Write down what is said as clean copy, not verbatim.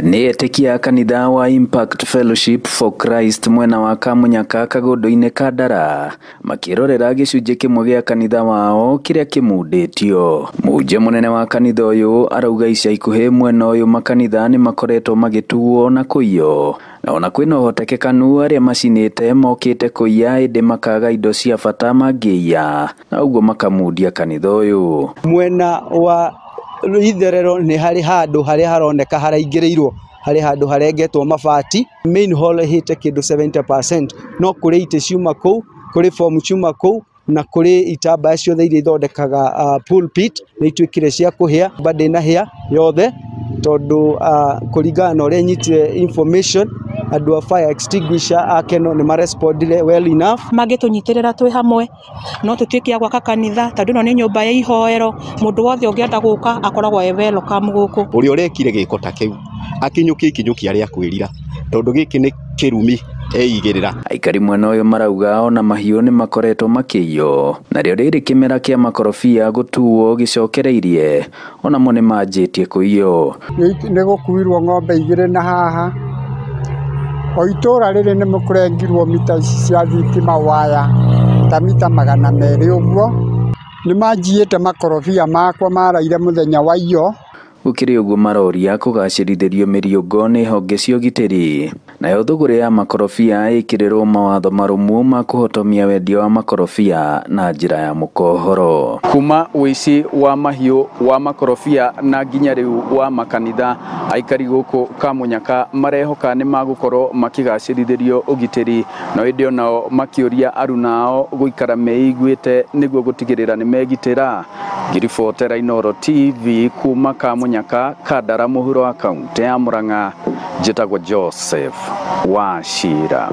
Nĩ etĩkia a kanitha wa Impact Fellowship for Christ mwena wa Kamunyaka kagũndũ-inĩ ka Ndara makĩrorera gĩcunjĩ kĩmwe gĩa kanitha wao kĩrĩa kĩmundĩtio. Mũhunjia mũnene wa kanitha ũyũ arauga ica ikuhĩ mwena ũyũ makanitha nĩ makoretwo magĩtuo na kũiywo, na ona kwĩna ũhotekekanu arĩa macinĩte mokĩte kũiya ĩndĩ makaga indo cia bata mangĩiya na ũguo makamundia kanitha ũyũ. Mwena wa itherero nĩ harĩ handũ harĩa haroneka haraingĩrĩirwo, harĩ handũ harengetwo mabati. Main hall ĩhĩte kĩndũ 70%, no kũrĩ itĩ ciuma kũu, kũrĩ fomu ciuma kũu, na kũrĩ itambaya ciothe iria ithondekaga pulpit nĩ ituĩkire cia kũhĩa, nyũmba ndĩnahĩa yothe tondũ kũringana na ũrĩa nyitire information andũ a fire extinguisher a Keno nĩ marespondire well enough. Mangĩtũnyitĩrĩra twĩ hamwe no tũtuĩke a gwaka kanitha tondũ ĩno nĩ nyũmba ya ihoero, mũndũ wothe ũngĩenda gũka akoragwo e welcome gũkũ. Ũrĩa ũrekire gĩko ta kĩu akinyũkie ikinyũkia rĩa kwĩrira tondũ gĩkĩ nĩ kĩrumi eigĩrĩra. Aikari mwena ũyũ marauga ona mahiũ nĩ makoretwo makĩiywo, narĩo rĩrĩ kĩmera kĩa makorobia gũtuo gĩcokereirie onamo nĩ manjĩtie kũiywo. Nĩ gũkuirwo ng'ombe igĩrĩ na haha o itũra rĩrĩ nĩ kũrengirwo mita ici cia thitima waya ta mita 200 ũguo. Nĩ manjiyĩte makorobia makwa maraire mũthenya wa iyo. Gũkĩrĩ ũguo maroria kũgacĩrithĩrio mĩriũngo nĩ honge cia ũgitĩri, nayo thũgũrĩ ya makorobia ĩkĩrĩrwo mawatho marũmu ma kũhotomia wendia wa makorobia na njĩra ya mũkohoro. Kuma ũici wa mahiũ wa makorobia na nginya rĩu wa makanitha, aikari gũkũ Kamunyaka marehoka nĩ magũkorwo makĩgacĩrithĩrio ũgitĩri, no ĩndĩ onao makĩũria aruna ao gũikara meiguĩte nĩguo gũtigĩrĩra nĩ megitĩra. Ngiribotera Inooro TV kuma Kamunyaka, Kandara mũhuro wa kaunti ya Murang'a, njĩtagwo Joseph Wachira.